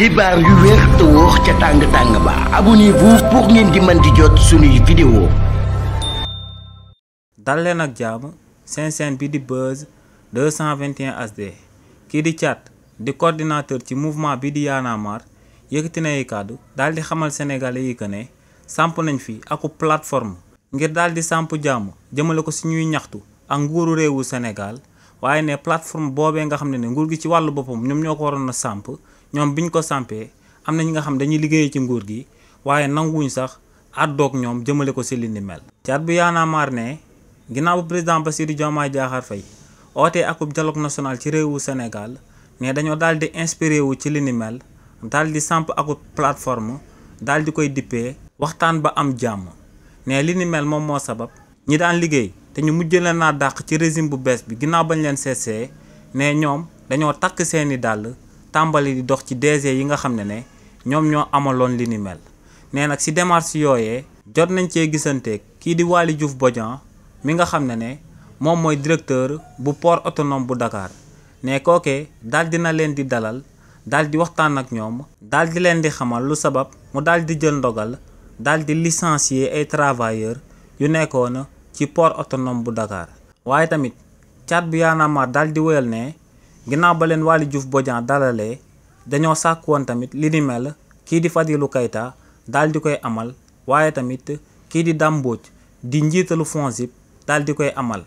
xibaar yu wér te wóor ca tàng ba abonnez-vous pour ngeen di mën di jot suñuy vidéo. dal leen ak jàmm seen chaîne bi di Buzz 221 HD kii di Thiat di coordinateur ci mouvement bi di Y'en a marre yëkkati na ay kàddu daal di xamal sénégalais yi que ne samp nañ fi aku plateforme ngir daal di samp jàmm jëmale ko si ñuy ñaxtu ak nguuru réewu Sénégal waaye ne plateforme boobee nga xam ne nguur gi ci wàllu boppam ñoom ñoo ko waroon a samp ñoom biñ ko sampee am na ñi nga xam dañuy liggéeyee ci nguur gi waaye nanguwuñ sax àddoog ñoom jëmale ko si li ni mel. Thiat bu Y'en a marre ne ginnaaw bu président Bassirou Diomaye Diakhar Faye ootee akub dialogue national ci réewu Sénégal ne dañoo daal di inspiré wu ci li ni mel daal di samp akub plateforme daal di koy dippee waxtaan ba am jàmm ne li ni mel moom moo sabab ñi daan liggéey te ñu mujj leen naa dàq ci régime bu bees bi ginnaaw bañ leen seetsee ne ñoom dañoo takk seeni dàll tàmbali di dox ci DG yi nga xam ne ñoom ñoo amaloon li ni mel nee nag si démarche yooyee jot nañ cee gisanteeg kii di Waly Diouf Bodian mi nga xam ne moom mooy directeur bu port autonome bu Dakar ne kookee daal dina leen di dalal daal di waxtaan ak ñoom daal di leen di xamal lu sabab mu daal di jël ndogal daal di licencier ay travailleurs yu nekkoon ci port autonome bu Dakar waaye tamit Thiat bu Y'en a marre daal di wéyal ne ginnaaw ba leen Waly Diouf Bodian dalalee dañoo sàkk woon tamit li ni mel kii di Fadilou Keita daal di koy amal waaye tamit kii di Dame Mbodj di njiitalu FONGIP daal di koy amal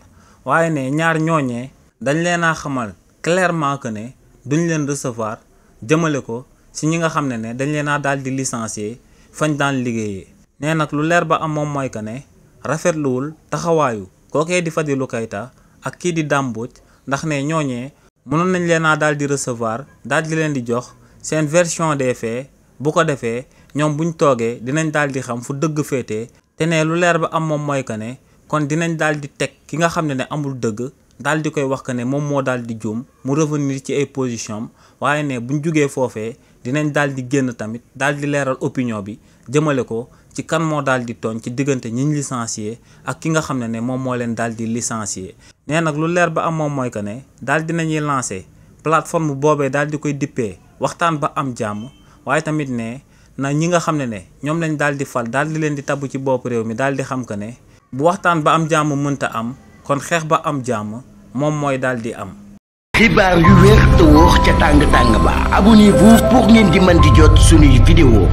waaye ne ñaar ñooñee dañ leen a xamal clairement que ne duñ leen recevoir jëmale ko si ñi nga xam ne dañ leen a daal di licencier fañ daan liggéeyee. nee nag lu leer ba am moom mooy que ne rafetluwul taxawaayu kookee di Fadilou Keita ak kii di Dame Mbodj ndax ne ñooñee mënoon nañ leen a daal di recevoir daal di leen di jox seen version des faits bu ko defee ñoom buñ toogee dinañ daal di xam fu dëgg féetee te ne lu leer ba am moom mooy que ne kon dinañ daal di teg ki nga xam ne amul dëgg daal di koy wax que ne moom moo daal di juum mu revenir ci ay position waaye ne buñ jugee foofee dinañ daal di génn tamit daal di leeral opinion bi jëmale ko ci kan moo daal di tooñ ci diggante ñiñ licencié ak ki nga xam ne moom moo leen daal di licencié. nee nag lu leer ba am moom mooy que ne daal dinañuy lancé plateforme boobee daal di koy dippee waxtaan ba am jàmm waaye tamit ne na ñi nga xam ne ñoom lañ daal di fal daal di leen di tabb ci bopp réew mi daal di xam que ne bu waxtaan ba am jàmm mënta am kon xeex ba am jàmm moom mooy daal di am. xibaar yu wér te wóor ca tàng ba abonnez-vous pour ngeen di mën di jot suñuy vidéo.